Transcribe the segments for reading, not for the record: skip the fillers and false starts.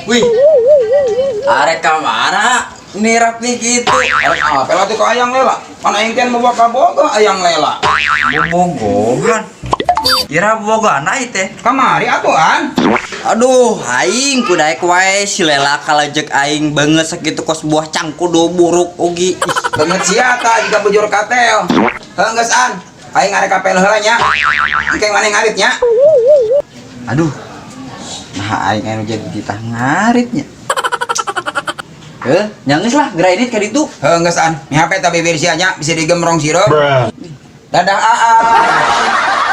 Wih. Arek ka mana? Nirap nih gitu. Arek apa lah tuh ke ayang lela? Mana aing teh bawa ka bogoh ayang lela. Bobogohan. Kira bobogohan ai teh. Kamari atuh an. Aduh, aing kudaek wae si Lela kalajek aing banget sakitu kos buah cangkudu buruk ogi. Ih, Banget sia ta jika bujur katel. Heuh geus an. Aing arek kapel heula nya. Engke maneh ngarit nya. Aduh. Nah, aing anu jadi ditah ngaritnya. Eh, nyanggeus lah geura ini ka ditu. Heuh geus an. Mi HP ta bibir sia nya bisa digemrong sirup. Dadah aa.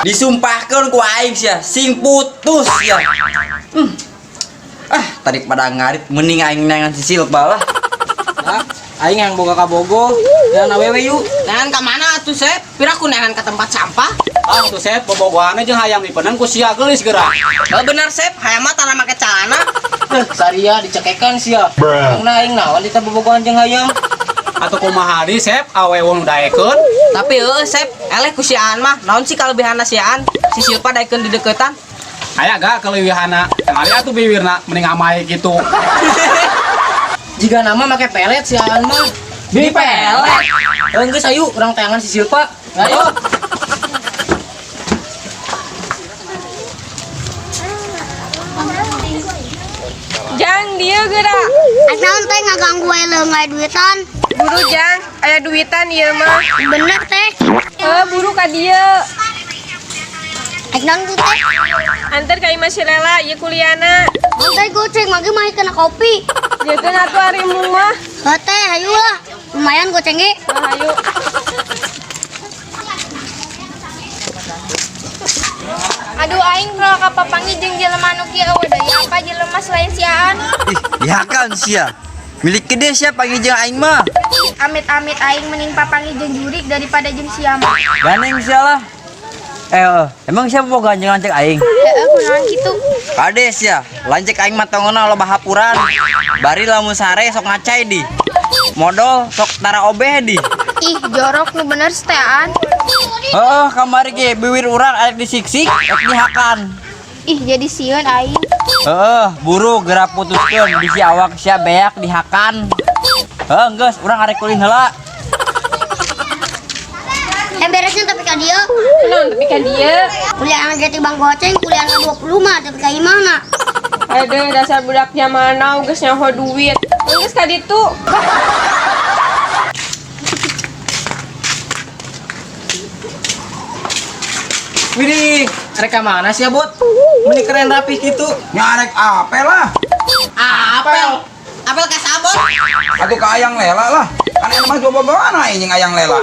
Disumpahkeun ku aing sia, sing putus ya. Ah, tadi pada ngarit mending aing neangan si Silpa lah. Lah, aing yang boga kabogo, dan awewe yuk. Neangan ka mana atuh, Sep? Piraku neangan ka tempat sampah. Ah, tuh Sep, bobogohane jeung hayam dipenang ku sia geulis geura. Oh, bener Sep, hayam mah tara make calana. Saria dicekekan sia. Karena aing naon di bobogohan jeung hayam. Atuh kumaha di Sep, awewe nu daekeun. Tapi heueuh Sep, eleh ku si Aan mah, naon sih kalebihanna si Aan? Si Silpa daekeun di deukeutan. Aya gak keleuwihana? Tingali atuh biwirna mending amai kitu. Jika nama make pelet si Aan mah. Di pelet. Heuh geus ayu urang tayangan si Silpa. Ayo. Jang, dia gerak. Naon teh ngaganggu wae leung aya duitan. Buru Jang, aya duitan ieu mah. Bener teh. Heuh, buru ka dieu. Aing naon tuh teh? Anter ka imah si Lela, ieu kuliahna. Naon teh goceng mage mah kena kopi. Jeukeun atuh ari mung mah. Heuh teh hayu lah. Lumayan goceng ge. Heuh, hayu. Aduh aing kalau kapapangi jeung jelema nu kieu eueuh deui apa jelema selain si Aan. Ih, dihakan sia. Milik gede sia panggil jeung aing mah. Amit-amit aing mending papangi jeung jurik daripada jeung sia mah. Ganeng sia lah. Eh, emang siapa boga jeung lancek aing? Heeh, kunaon kitu? Kades ya, lancek aing mah tongona loba hapuran. Bari lamun sare sok ngacai di. Modol sok tara obeh di. Ih, jorok nu bener teh Aan. Heeh, kamari ge biwir urang arek disiksik, rek dihakan. Ih, jadi sieun aing. Heeh, buru geura putuskeun bisi awak sia beak dihakan. Heuh, geus urang arek kulin heula. Beresnya tapi ka dieu. Kunaon tapi ka dieu? Kuliah ge tibang goceng, kuliah 20 mah tapi ka imahna. Aduh, dasar budak zaman now geus nyaho duit. Geus ka ditu. Widih, arek ka mana sih bot? Meni keren rapi gitu. Nya arek apel lah. Apel. Apel ka sabot. Atuh ka ayang lela lah. Kan enak mah bobogohan aing jeung ayang lela.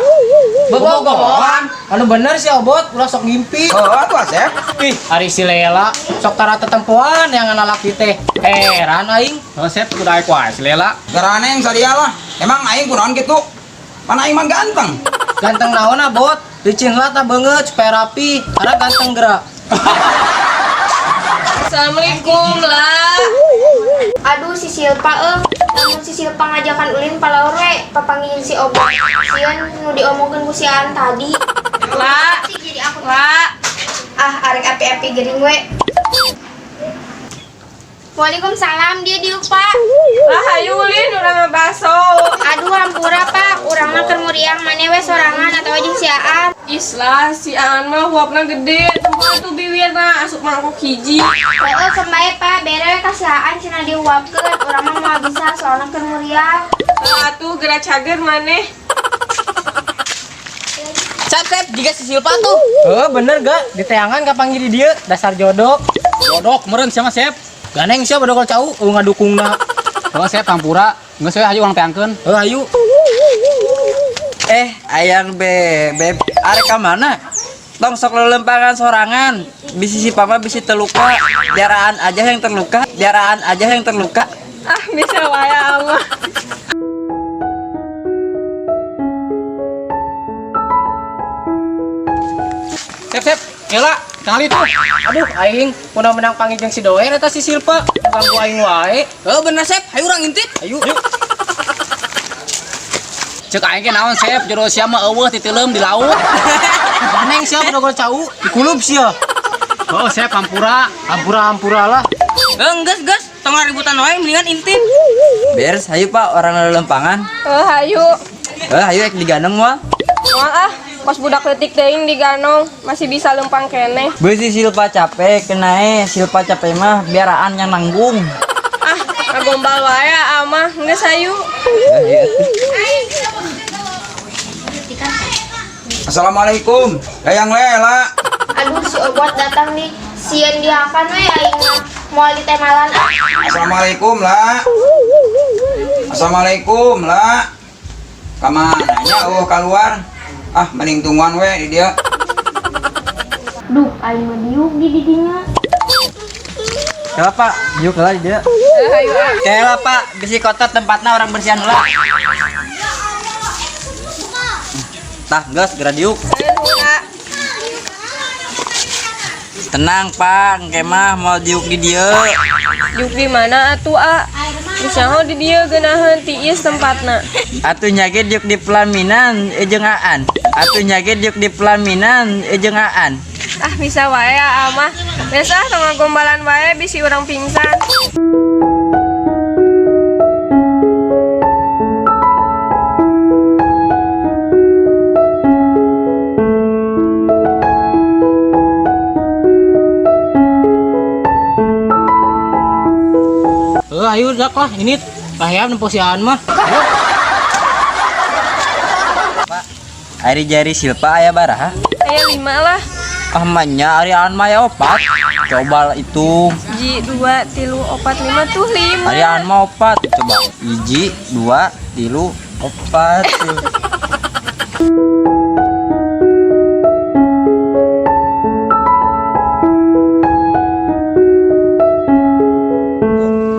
Bobogohan. Anu bener sih obot, ulah sok ngimpi. Heuh atuh Asep. Ih, ari si Lela sok tara tetempoan yang lalaki teh. Heran aing. Heuh Sep, kudu daek wae si Lela. Garaneng saria lah. Emang aing kunaon kitu? Mana aing mah ganteng. Ganteng naon ah, bot? Licin lah tah beungeut supaya rapi. Karena ganteng gerak. Assalamualaikum lah. Aduh si Silpa eueuh. Lamun si Silpa ngajakan ulin palaur we papangi jeung si Obot. Sieun nu diomongkeun ku si Aan tadi. La, Jadi aku la. ah arek api-api gering we. Waalaikumsalam dia diuk Pak. Lah hayu ulin urang ngabaso. Aduh hampura Pak, urang mah keur muriang maneh we sorangan atawa jeung si Aan. Islah si Aan mah huapna gede, tempat tuh biwirna asup mangkok hiji. Heeh, kembae Pak, bere we ka si Aan cenah dihuapkeun. Urang mah moal bisa soalna keur muriang. Lah atuh geura cager maneh. Sep, Sep, jika si Silpa tuh. Heuh, bener gak? Diteangan kapanggih di dieu, dasar jodoh. Bodok meureun sia mah Sep. Ganeng sia bodokol cau, eueuh ngadukungna. Heuh Sep, hampura. Geus we hayu urang teangkeun. Heuh ayu. Eh, ayang bebeb, arek ka mana? Tong sok lelempangan sorangan. Bisi si pama bisi terluka. Biaraan aja yang terluka, biaraan aja yang terluka. Ah, bisa wae Allah. Sep, Sep, Lela, tingali tuh. Aduh, aing kunaon menang panggil jeung si Doer eta si Silpa. Ganggu aing wae. Heuh bener Sep, hayu urang intip. Ayu. Cek aing ge naon Sep, jero sia mah eueuh titileum di laut. Ganeng sia bodokol cau, dikulub sia. Heuh Sep, hampura. Hampura-hampura lah. Heuh geus geus. Tong ributan wae mendingan intin. Beres, hayu Pak, orang lelempangan. Eh, hayu. Eh, hayu ek diganong moal. Moal ah, kos budak leutik teuing diganong, masih bisa lempang keneh. Beusi Silpa capek, kenae Silpa capek mah biar Aan yang nanggung. Ah, ngagombal wae ah mah, geus hayu. Eh, hayu atuh. Assalamualaikum. Hayang Lela. Aduh si Obot datang nih. Sieun dihakan we aing mah. Moal ditemalan ah. Assalamualaikum lah. Assalamualaikum lah. Kamana nya oh keluar. Ah mending tungguan we di dia. Duh, aing mah diuk di didinya. Kela Pak, yuk kela dia. Eh, hayu ah. Kela Pak, bisi kotor tempatnya orang bersihan lah. Tah, geus geura diuk. Eh, nuhun, ah. Tenang Pak, engke mah mau diuk di dieu. Diuk di mana atuh ah? Geus nyaho di dieu geunaheun tiis tempatna. Atuh nya ge diuk di pelaminan jeung Aan. Atuh nya ge diuk di pelaminan jeung Aan. Ah, bisa wae ah mah. Geus ah tong ngagombalan wae bisi urang pingsan. Eh, ayo dak lah ini bahaya nempo si Aan mah. Ari jari Silpa aya baraha? Aya lima lah. Ah manya ari Aan mah aya opat. Coba lah itu. Ji, dua, tilu, opat, lima tuh lima. Ari Aan mah opat. Coba hiji, dua, tilu, opat.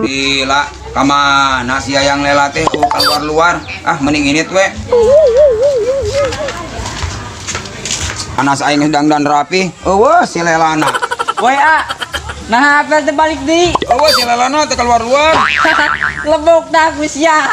Gila, kamana si Hayang Lela teh oh keluar luar. Ah mending ini we. Anas aing sedang dan rapi. Eueuh si Lelana. Woi A. Nah, apel terbalik di. Eueuh si Lelana teh keluar luar. Lebok dah ku sia.